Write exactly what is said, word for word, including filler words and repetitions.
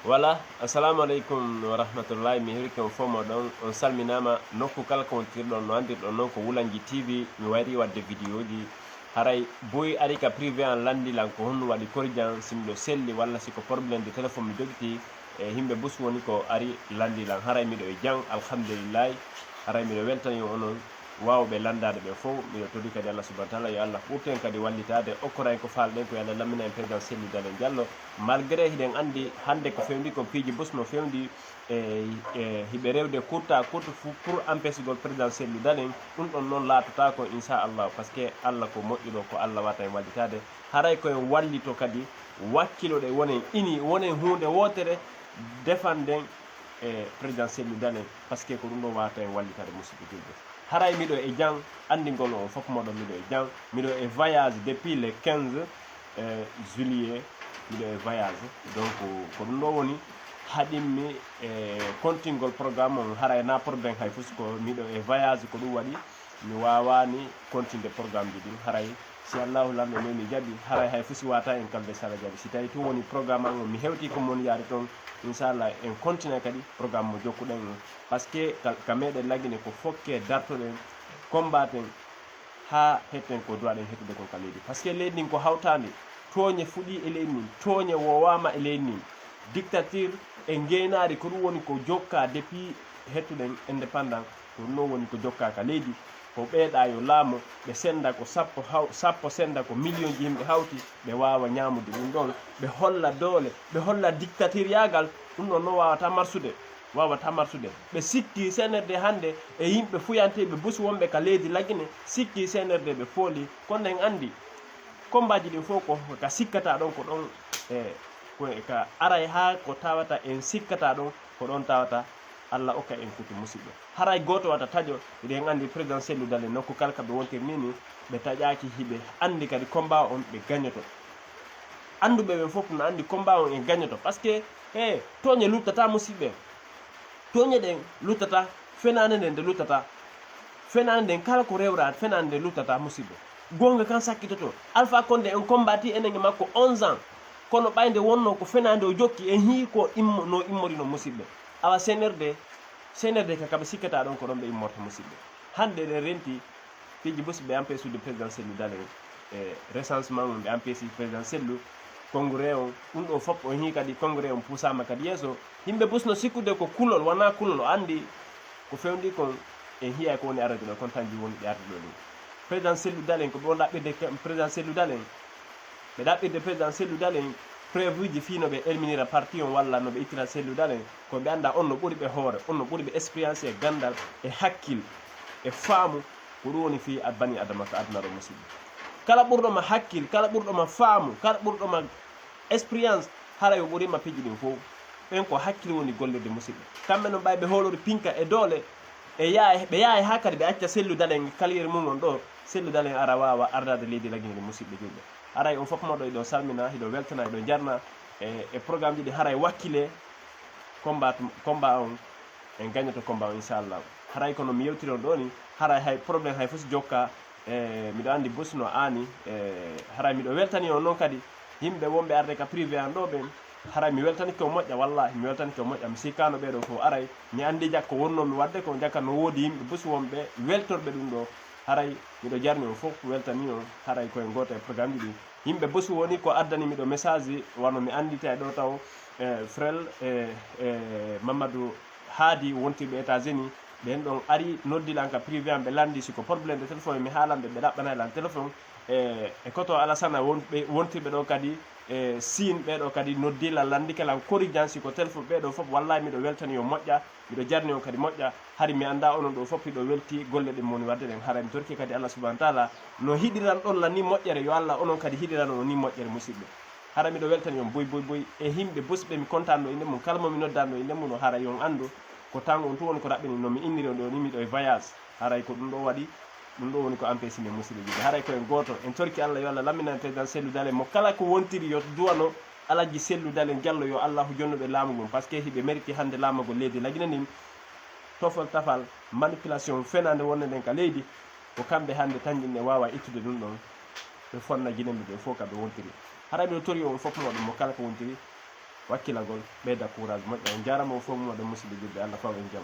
Voilà, assalamu aleykum wa rahmatullahi. Mi hirike on fof moɗon. On salminaama nokku kala ko wontirɗon. No anndirɗon noon ko Wulanji T V. Mi wayri waɗde vidéo ji. Haray boy ari ka privé an lanndi lan ko honno waɗi korijan, si miɗo selli walla si ko problème de téléphone mi jogiti, e yimɓe bus woni ko ari lanndi lan. Haray miɗo e jam, alhamdulillahi. Haray miɗo weltani on onon waawɓe lanndaade ɓe fof. Miɗo todi kadi Allah subhanahu wa taala yo Allah ɓurten kadi wallitaade, okkora en ko faalɗen ko yo Allah lammina en président Cellou Dalein Diallo. Malgré hiɗen anndi hannde ko fewndi ko piiji bus no fewndi, e, e hiɓe rewde courte à courte fou pour empêchegol président Cellou Dalein. Ɗum ɗon noon laatotaako inchallah, parce que Allah ko moƴƴuɗo, ko Allah wata en wallitaade. Haray ko en wallito kadi, wakkiloɗe wonen ini, wonen huunde wootere, defanden e président Cellou Dalein, parce que ko ɗum ɗo wata en wallitaade musidɓe julɓe. Haray miɗo e jam, anndingol on fof moɗon miɗo e jam, miɗo e voyage depuis le quinze, euh, juillet, miɗo e voyage. Donc ko ɗum ɗo woni haɗimmi e kontingol programme on, haray na problème hay fus, ko miɗo e voyage, ko ɗum waɗi mi waawaani continde programme ji ɗin. Haray si Allahu Lamɗo neemi jaɓi, haray hay fus wata en kalde sala jaɓi. Si tawi tun woni programme an on, mi hewti ko mon yaade toon, inchallah en continue kadi programme mo jokkuɗen on. Parce que ka, ka meɗen Lagine ko fokke dartoɗen, combaten, haa hetten ko duwaɗen hettude kon ka leydi. Parce que leydi ndin ko hawtaandi, tooñe fuɗi e leydi ndin, tooñe woowaama e leydi ndin. Dictature e ngeenaari ko ɗum woni ko jokka depuis hettuɗen indépendant, ko ɗum ɗon woni ko jokka ka leydi. Ko ɓeeɗa yo laamo, ɓe senda ko sappo haw-, sappo senda ko million ji yimɓe hawti, ɓe waawa ñaamude ɗum ɗon, ɓe holla doole, ɓe holla dictature yaagal, ɗum ɗon no waawata marsude. Waawata marsude. Ɓe sikki C N R D hannde e yimɓe fuyanteeɓe busu wonɓe ka leydi Lagine, sikki C N R D ɓe pooli. Kono en anndi, kombaaji ɗin fof ko ka sikkata ɗon, ko ɗon, e, ko e ka aray haa ko tawata en sikkata ɗon, ko ɗon tawata Allah okka en kuutu musidɓe. Haray gooto wata taƴo, eɗen anndi président Cellou Dalein nokku kala ka ɓe wontiri ni, ni ɓe taƴaaki, hiɓe anndi kadi combat on ɓe gañoto. Annduɓe ɓen fof no anndi combat on en gañoto, parce que, e, tooñe luttata musidɓe. Tooñe ɗen luttata, fenaande nden nde luttata. Fenaande nden kala ko rewra fenaande nden luttata musidɓe. Goonga kan sakkitoto. Alpha Condé en combattit enen e makko onze ans. Kono ɓay nde wonno ko fenaande o jokki, en hii ko immo-, no immorino musidɓe. Awa C N R D, C N R D ka kaɓe sikkata ɗon ko ɗon ɓe immorta musidɓe. Hannde eɗen renti piiji busi ɓe empêchude président Cellou Dalein e recensement mum, ɓe empêchi président Cellou congrès on. Ɗum ɗo fof on hii kadi congrès on puusaama kadi yeeso. Yimɓe bus no sikkude ko kulol, wonaa kulol, o anndi ko fewndi kon. En hiya ko woni arde ɗo, kon tan ji woni ɓe arde ɗo ɗum. Président Cellou Dalein, ko ɓe won ɗaɓɓirde ke-, président Cellou Dalein. Ɓe ɗaɓɓirde président Cellou Dalein preuve uji fii no ɓe éliminira parti on walla no ɓe ittira Cellou Dalein. Ko ɓe annda on no ɓuri ɓe hoore, on no ɓuri ɓe expérience e ganndal e hakkil e faamu. Ko ɗum woni fii ad-, bani adama ka aduna ɗo musidɓe. Kala ɓurɗo ma hakkil, kala ɓurɗo ma faamu, kala ɓurɗo ma expérience, haray o ɓuriima piiji ɗin fof. Ɓen ko hakkil woni gollirde musidɓe. Kamɓe noon ɓay ɓe hoolori pinka e doole, e yaay, ɓe yaay haa kadi ɓe acca Cellou Dalein carrière mum on ɗo, Cellou Dalein ara waawa ardaade leydi Lagine ndi musidɓe julɓe. Haray on fof moɗo hiɗo salmina, hiɗo weltana, hiɗo jarna e, e programme ji ɗi haray wakkile combat, combat on, en gañoto combat on inchallah. Haray kono mi yewtiri on ɗo ni, haray hay problème hay fof si jokka, e, miɗo anndi bus no aani, e, haray miɗo weltani on noon kadi, yimɓe wonɓe arde ka privé an ɗo ɓen, haray mi weltanike on moƴƴa, wallahi, mi weltanike on moƴƴa, mi sikkano ɓee ɗo fof aray, mi anndi jakko wonno mi waɗde ko jakka no woodi yimɓe bus wonɓe weltorɓe ɗum ɗo, haray miɗo jarni on fof, weltani on, haray koye gooto e programme ji ɗi. Yimɓe bus woni ko addani miɗo message, wano mi anndita e ɗo taw, e, frel, e, e, Mamadou Hadi wontirɓe États-Unis, ɓen ɗon ari noddi lan ka privé am, ɓe lanndi si ko problème de téléphone, mi haalan ɓe, ɓe ɗaɓɓanay lan téléphone. E, e koto Alasana won-, ɓe wontirɓe ɗo kadi, e, Siin, ɓee ɗo kadi noddi lan, lanndike lan korijan si ko téléphone, ɓee ɗo fof, wallahi miɗo weltani on moƴƴa, miɗo jarni on kadi moƴƴa. Hari mi annda onon ɗo fof hiɗo welti golle ɗe moni waɗde ɗen. Haray mi torki kadi Allah subhanahu wa taala no hiɗiran ɗon lan ni moƴƴere, yo Allah onon kadi hiɗiran on ni moƴƴere musidɓe. Hara miɗo weltani on boy, boy, boy. E himɓe busɓe mi kontanno innde mum, kala mo mi noddanno innde mum, o haray on anndu ko tan on tun woni ko raɓɓini. No mi inniri on ɗo ni, miɗo e voyage. Haray ko ɗum ɗo waɗi, ɗum ɗo woni ko empêche min musidɓe julɓe. Haray ko en gooto, en torki Allah, yo Allah lamminan président Cellou Dalein, mo kala ko wontiri yo duwano Alhaji Cellou Dalein Diallo, yo Allahu jonnuɗo laamu ngun, parce que hiɓe mérite hannde laamagol leydi Lagine ndin. Tofol tafal, manipulation, fenaande wonde nden ka leydi, ko kamɓe hannde tan jinne waawa ittude ɗum ɗon. Ɓe fonna Gineɓe ɓe fof ka ɓe wontiri. Haray miɗo tori on fof moɗon mo kala ko wontiri, wakkilagol, ɓeyda courage moƴƴa. On jarama on fof mo ɗon musidɓe julɓe, Allah faw en jam.